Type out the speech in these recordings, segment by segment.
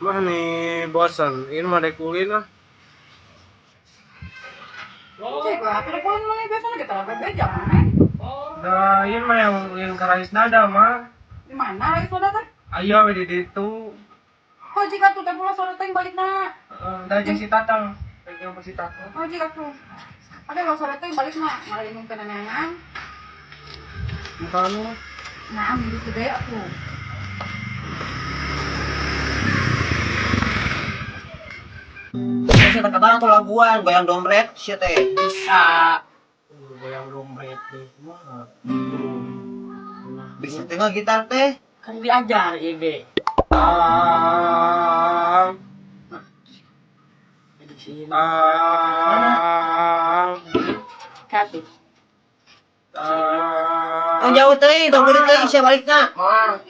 Mah nih bosan, ini mah dek ulin ah. Cek lah, atuh poin mana biasanya kita lah bebeja mana? Nah, ini mah yang ulin ke Rais Nada mah. Di mana lagi sudah teh? Ayo we di ditu. Oh jika tuh teh pula sore teh balikna. Dah jeung si Tatang. Jeung si Tatang. Oh jika tuh. Ada lo sore teh balikna, malah minum kenangan. Bukan lu. Nah, ambil gede aku. Saya tak kabar tuh laguan, goyang dompet, sia teh. Bisa. Goyang dompet deh. Mah. Bisa tengok gitar teh. Kan diajar ieu. Ah. Ah. Satu. Ah. Tong jauh teh, tong beureut teh, sia balikna. Mah.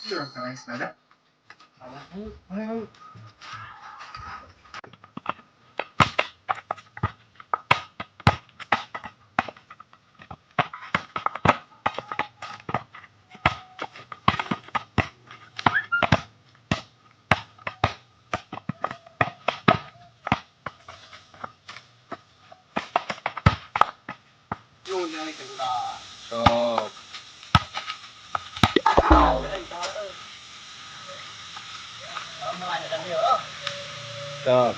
Ke Rais Nada. Ayo. Sok. Sok.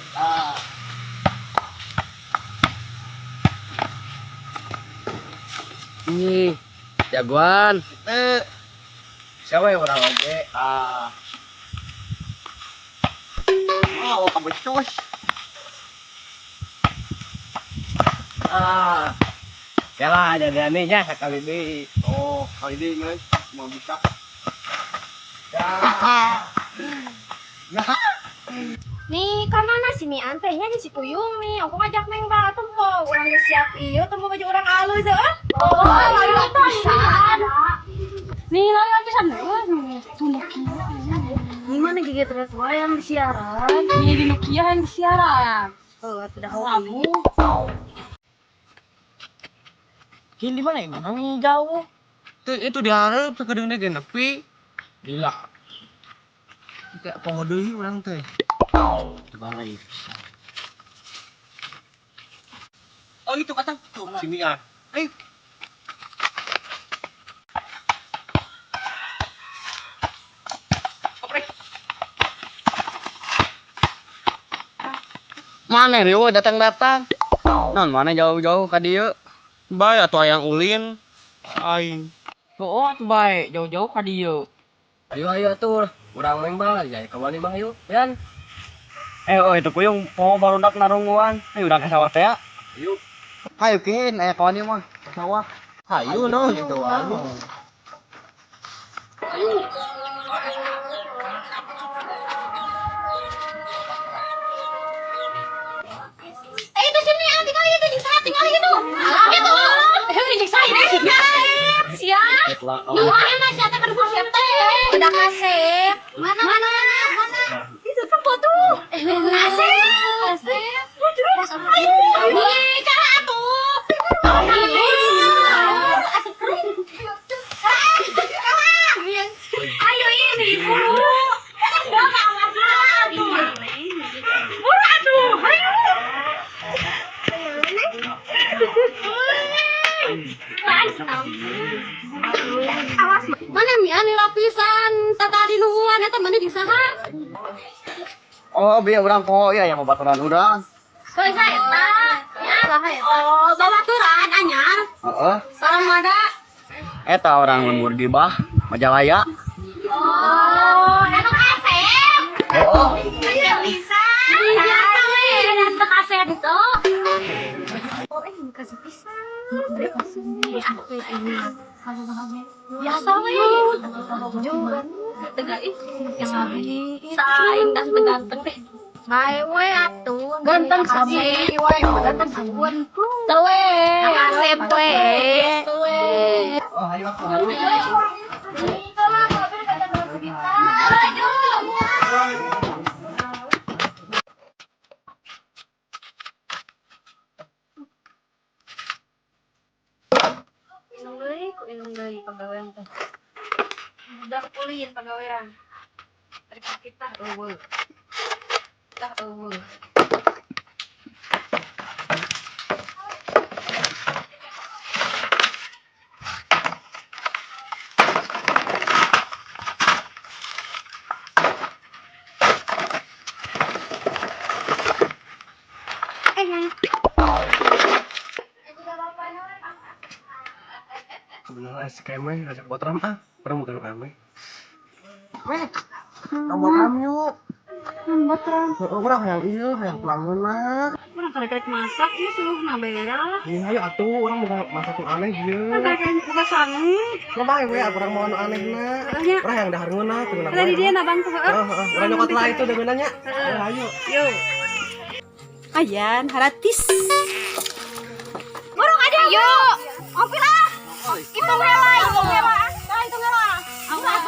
Ih, jagoan. Teu. Siapa yang orang oge? Ah. Oh, kabecos. Ah. Ya lah, jadi anehnya sekali deui. Oh, kali ini guys, mau bisa. Nih, ka mana sih nih antehnya nih si Puyung nih. Aku ngajak neng ba tempo. Urang geus siap ieu tempo baju urang alus heuh. Oh, layu pisan. Nih, layu pisan heuh. Tuh Nokia. Gimana gigi terus wae yang disiaran? Nih di Nokia yang disiaran. Oh, sudah Kamu Ini di mana ini? Mana jauh? Itu itu diharap sakedeungna ge nepi. Gila. Kayak poho deui urang teh. Balai pisan. Oh, itu kata tuh. Sini ah. Ayo. Mana nih, datang-datang. Non, mana jauh-jauh ka dieu? Bae atuh hayang ulin. Aing. Oh, atuh bae, jauh-jauh ka dieu. Ayo ayo atuh. Urang main bal ya kawan bang yuk, Yan. Oh itu kuyung poho barudak narunguan. Ayo urang ka sawah teh ya. Ayo. Hayu kihin aya kawan ieu mah ka sawah. Hayu no gitu anu. Eh, itu sini ah tinggal itu jeung saha tinggal itu. Itu. Eh, jeung saha ini. Sia. Nu mana sia teh kudu kasep teh. Udah kasep. Mana mana mana mana. Itu tempo tuh. Asep. Asep. Terus nih cara atuh. Ayo ini buru. Buru atuh. Ayo. Awas, mana mi anu lapisan tata di nungguan eta mana di saha? Oh, biar urang poho ya yang babaturan urang. Soy saya eta. Ya. Oh, babaturan anyar. Heeh. Salam mana? Eta orang lembur gibah Majalaya. Oh, eta kasep. Oh. Iya bisa. Biasa we, eta kasep tuh. Oh, ini kasih pisan. Biasa we. Tegak ih, yang saing tas ganteng deh. Bae we atuh. Ganteng sih, we ganteng sabun. Tuh we, asep we. Tuh we. Oh, hayu atuh hayu. Minum deui, ku minum Ulin pagawean. Rek sakit tah eueuh. Tah eueuh. Sebenarnya si Kemeh ngajak botram ah, pernah bukan ame. Meh, kamu botram yuk. Botram. Heeh, urang hayang ieu, hayang tulang ngeunah. Urang karek-karek masak ieu suluh na bera. Iya, ayo atuh urang bukan masak nu aneh ieu. Urang karek buka sangu. Lo bae we, urang mau nu aneh na. Heeh nya. Urang yang dahar ngeunah teu ngeunah. Ada di dia na bangku heeh. Heeh, urang nyokot lah itu deungeunna nya. Ayo. Yuk. Ayan, haratis. Burung ada yuk. Ompil ah. Hitung heula, hitung heula. Nah, hitung heula. Awas.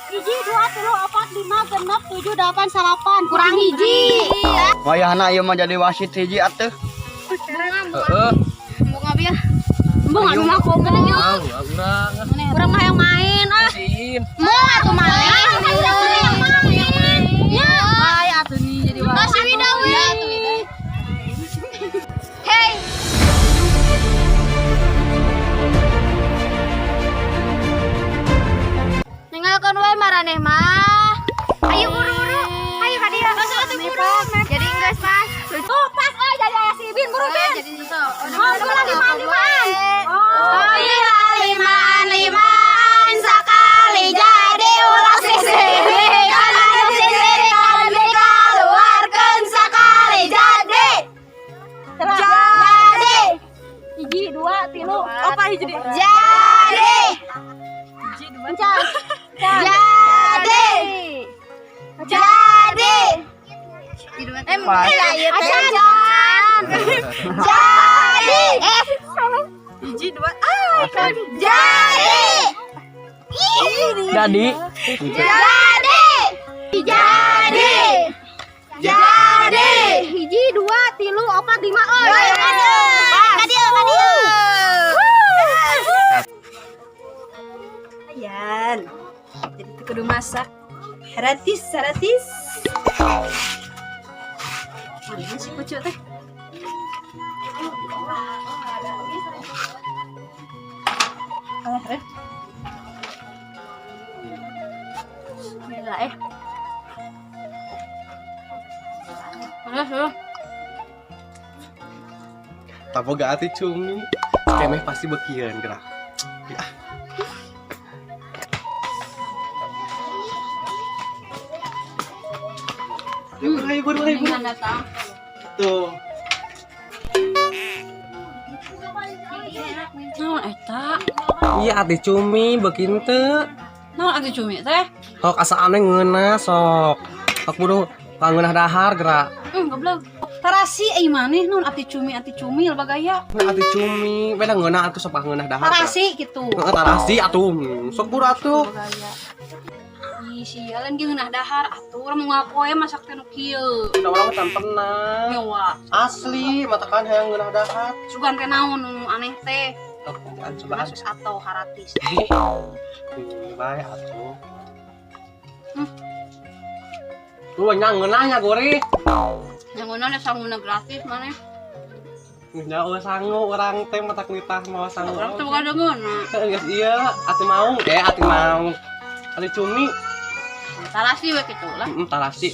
Hiji, dua, tilu, opat, lima, genep, tujuh, delapan, salapan. Kurang hiji. Wayahna ieu mah jadi wasit hiji atuh. Heeh. Embung abi ah. Embung anu mah komo. Ah, urang. Urang mah yang main ah. Siin. Mau atuh main. Urang mah yang main. Ya. Ay, atuh nih jadi wasit. Masih Wida we. Hey. Ninggalkeun we maraneh mah. Ayo buru-buru. Ayo ka dieu. Masuk atuh buru. Jadi geus pas. Oh, pas euy jadi aya si Ibin buru Bin. Oh, bola limaan-limaan. Oh, iya limaan-limaan sakali jadi ulah sisirikan anu sisirikan dikaluarkeun sakali jadi. Jadi. Hiji, dua, tilu, opat hiji. Jadi. Jadi. Jadi. Acan. Jadi. Hiji, dua, ah, Jadi. Jadi. Jadi. Jadi. Jadi. Hiji, dua, tilu, opat, lima. Oh, kadieu, kadieu. Ayan. Jadi teu kudu masak. Haratis, haratis. Mana si kucu teh? Alah, eh. Gila eh. Udah, sudah. Taboga ati cumi. Kemeh pasti bekieun gerak. Ya. Ayo buru, ayo buru, ayo buru. datang. Tuh. Naon eta? Iya ati cumi beuki teu. Naon atuh cumi teh? Sok asa aneh ngeunah sok. Sok buru pangeunah dahar gerak. Goblok. Tarasi ai maneh naon ati cumi bagaya. Nah, ati cumi, beda ngeunah atuh sok pangeunah dahar. gerak. Tarasi gitu. Heeh, tarasi atuh. Sok buru atuh. Bagaya. Ih, sialan ge ngeunah dahar atuh urang mau ngapoe masak teh nu kieu. Udah urang mah tan pernah. Nyawa. Asli, matakan hayang ngeunah dahar. Sugan teh naon nu aneh teh. Sok cobaan. Kasus atau haratis. Bae atuh. Lu nya ngeunahnya gori. Yang ngeunah sanguna gratis maneh. Nya eueuh sangu urang teh matak nitah mawa sangu. Urang teh boga deungeunna. Heeh, geus ieu ati maung, ati maung. Ati cumi, Tarasi we kitu lah. heeh tarasi.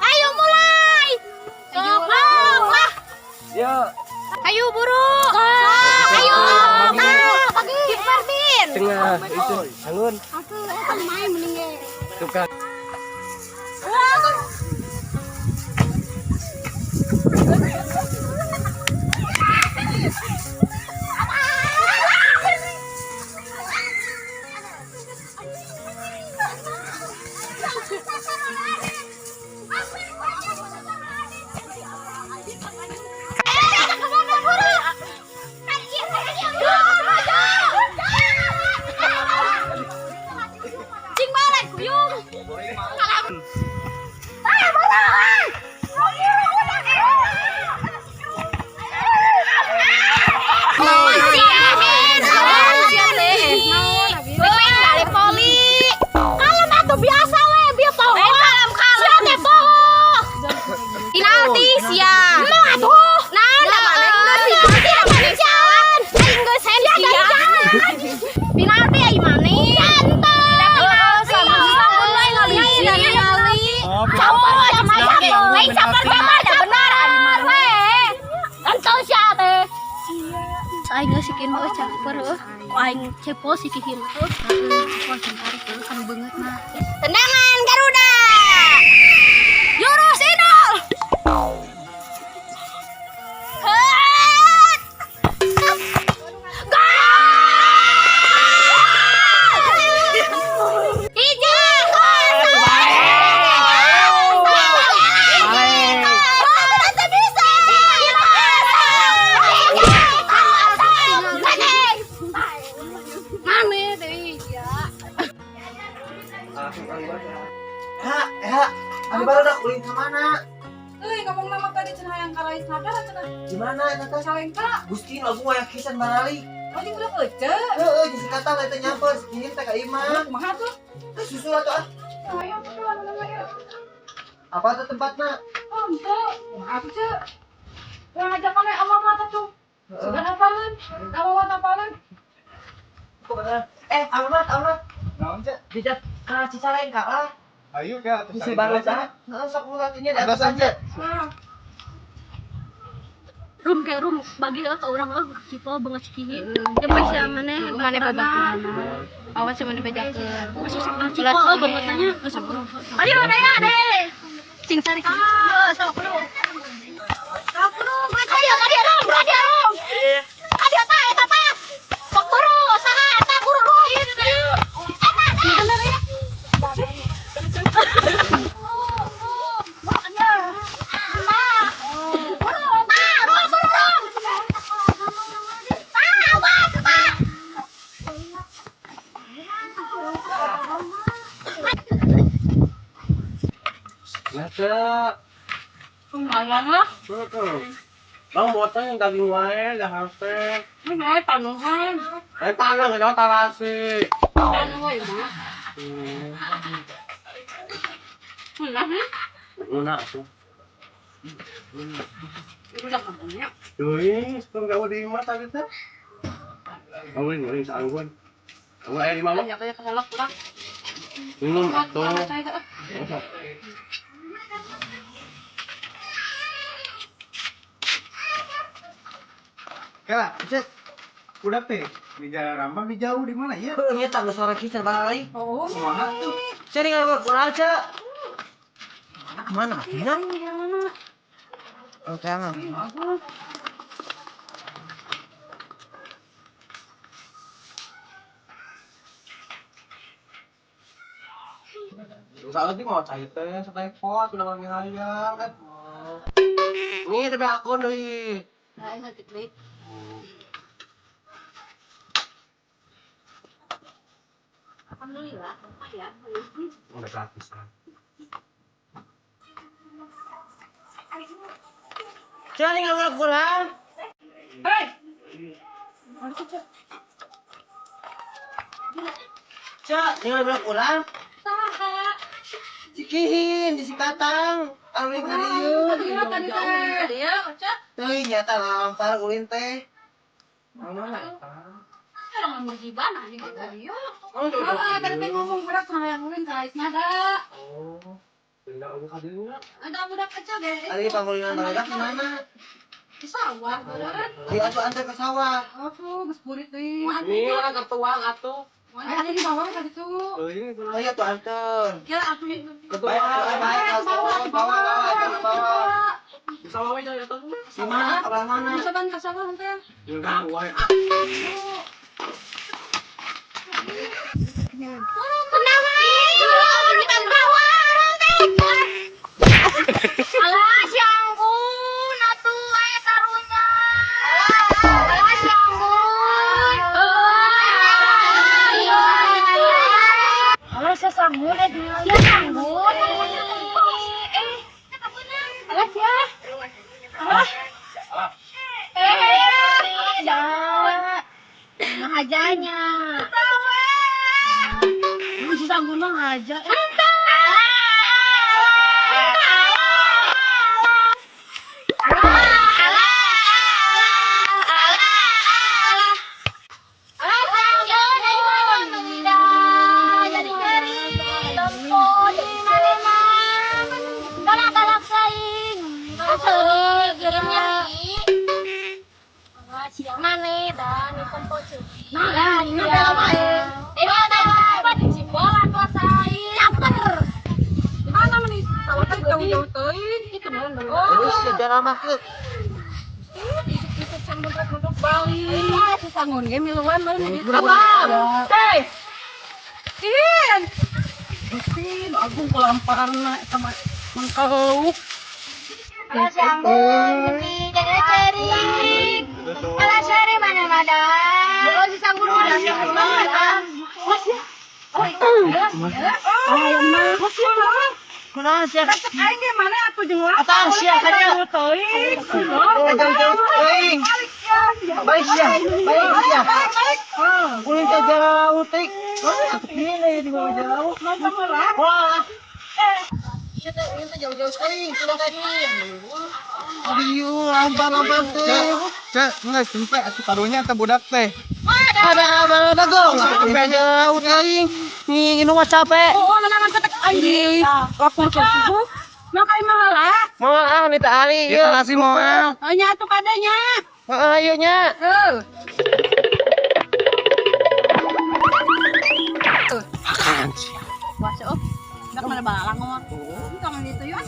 Ayo mulai. Sok lah. Ya, Ayo buru. Sok, ayo. Nah, pagi. Kiper Bin. tengah itu sangun. Atuh, eta main mending ge. Tukang. Aing geus sikin mah caper heuh. Ku aing cepol si kihin heuh. Cepol centarik heuh kan beungeut mah. Tendangan Garuda. Jurus Inul. Hat. Gol! Hiji, kosong. Bisa bisa. Mane deui ya. Ha, ha, ari barudak ulin ka mana? Euy, ngomong nama tadi cenah hayang karais nada cenah. Di mana eta teh? Calengka. Gusti lagu aya kisan barali. Oh, jeung budak ece. Heeh, jeung si Katang eta nyamper si teh ka imah. Kumaha tuh? Teh susul atuh ah. Ayo tuh anu ayo. Apa tuh tempatna? Oh, henteu. Kumaha tuh, Ceu? Yang ngajak mana ama mata tuh. Sudah hafalin, ama mata hafalin. Kok beneran? Eh, Ahmad, Ahmad. Naon, Cek? Dijat ka Cicalengka lah. Ayo ya, terus Bisi barudak. Heeh, sok ulah nya di atas aja. Nah, Rum kayak rum bagi ke orang euy cipol banget si kihin. Jeung bisa maneh mana babaturan. Awas cuma dibejakeun. Cipol euy banget nanya. Ayo daya deh. Cing tarik. Yo sok lu. Ayo ka dia rum, ka dia rum. Ka dia ta eta ta. Sok buru saha eta buru rum. Eta bener ya. Ya, Cek. Lumayan lah. Betul. Bang, buatnya yang daging wae, dah teh. Ini wae panuhan. Eh, tanah nggak tarasi. Panuh wae mah. Nah, Enak tuh. udah kampungnya. Duh, sebelum kamu di imah tadi teh. Kamu ini sangguan. Kamu air di mama. Banyak kayak keselak kurang. Minum atuh. Kela, Cek. Udah teh, di Jalan Rambang di jauh di mana ya? Heeh, nya tangga suara kisan barali. Oh, Kumaha tuh? Cek tinggal kurang, Cek. Kemana? Mana? Oke, emang. Soalnya sih mau cai teh, setepot, udah manggil hayang kan. Nih, tapi aku nih. Nah, sakit deui. Alhamdulillah, ya. Udah gratis kan. Cek tinggal kurang. Hei. Cek tinggal kurang. Saha? Cikihin di Sikatang. Anu ka dieu. Tadi tadi teh. Ya, Oca. Teuing nyata lampar ulin teh. Mana eta? Orang musibah nah gitu tadi. Oh, tadi teh ngomong budak sama yang ulin karais nada. Oh, benda aku kadinya. Ada budak kecil deh. Ari pangulinan barudak di mana? Di sawah, beureun. Di atuh antar ke sawah. Aduh, geus burit deui. Ini orang ketuang atuh. Ada di bawah tadi tuh. Teuing Oh iya tuh antar. Kira aku Baik, baik, bawa, bawa, bawa, bawa. Bisa wae cai atuh. Di mana? Kabar mana? Bisa ban ke sawah nanti. Enggak wae. Alah, si Anggun, atuh aya karunya. Alah, si Anggun. Alah sia sanggun eh Sia sanggun. Eh, Alah sia. Alah. Eh, dah. Ngahajanya. Lu si sanggun mah ngaja. Mana? Mani tempo cuy. Nah, ini lama eh. Eh, mana si bola kuasai. Caper. Mana meni sawah teh jauh-jauh teuing. Itu meureun baru. Terus sejarah mah ke. Ikut sanggun rek nunduk balik. Ah, si Sanggun ge miluan meureun gitu. Hei. In. Sin, agung kelamparan sama mangkauk. Alah si Anggun, demi jaga cerik. Alah sari mana mana. Oh, si Sanggun udah banget ah. Ayo mah. Kunaon sia? Aing ge mana atuh jeung lapar. Atar sia kanya. Teuing. Jauh-jauh teuing. Balik sia, balik sia. Ulin ka jauh teuing. Ini di bawah jauh. Wah. Sia teh ulin teh jauh-jauh teuing, sudah tadi. Aduh, lampar-lampar teh. Cek, enggak sampai atuh karunya teh budak teh. Ada abang dagong. Sampai jauh teuing. Nih, ini mah capek. Oh, mana ketek aing. Lapor ke subuh. Nah, kayak malah. Mau ah minta ali Ya kasih moal. Oh, nya atuh kadanya. Heeh, ayo nya. Heuh. Makan sia. Puasa oh. Udah mana balang ngomong. Kangen itu yuk.